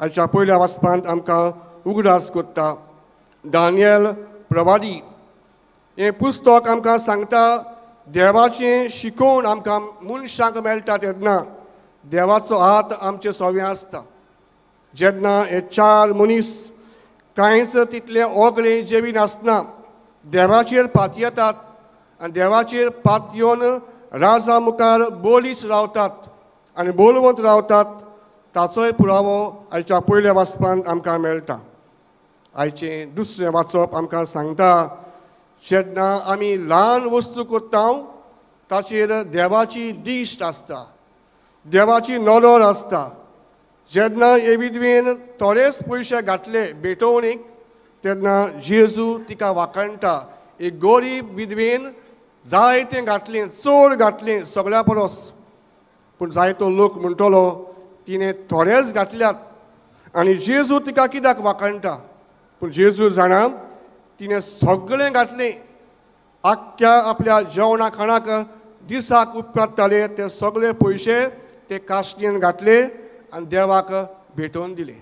आयच्या पयल्या वाचपांत आमकां उगडास करता. दानियल प्रवादी हें पुस्तक आमकां सांगता देवाचें शिकोवन आमकां मनशांक मेळटा तेन्ना देवाचो हात आमचे सवे आसता. जेन्ना हे चार मनीस कांयच तितलें ओगळें जेवी नासतना देवाचेर पातयेतात आनी देवाचेर पातयेवन राजा मुखार बोलीच रावतात आनी बोलवंत रावतात, ताचोय पुरावो आयच्या पयल्या वाचपांत आमकां मेळटा. आयचें दुसरें वाचप आमकां सांगता जेन्ना आमी ल्हान वस्तू करता ताचेर देवाची दिश्ट आसता, देवाची नदर आसता. जेन्ना हे विधवेन थोडेच पयशे घातले भेटवणीक तेन्ना जेजू तिका वाखाणटा. एक गरीब विधवेन जायतें घातलें, चड घातलें सगळ्या परस, पूण जायतो लोक म्हणटलो तिणें थोडेच घातल्यात आनी जेजू तिका कित्याक वाखाणटा? पूण जेजू जाणा तिणें सगळें घातलें, आख्ख्या आपल्या जेवणा खाणाक दिसाक उपकारताले ते सगळे पयशे ते काशणेन घातले आनी देवाक भेटोवन दिले.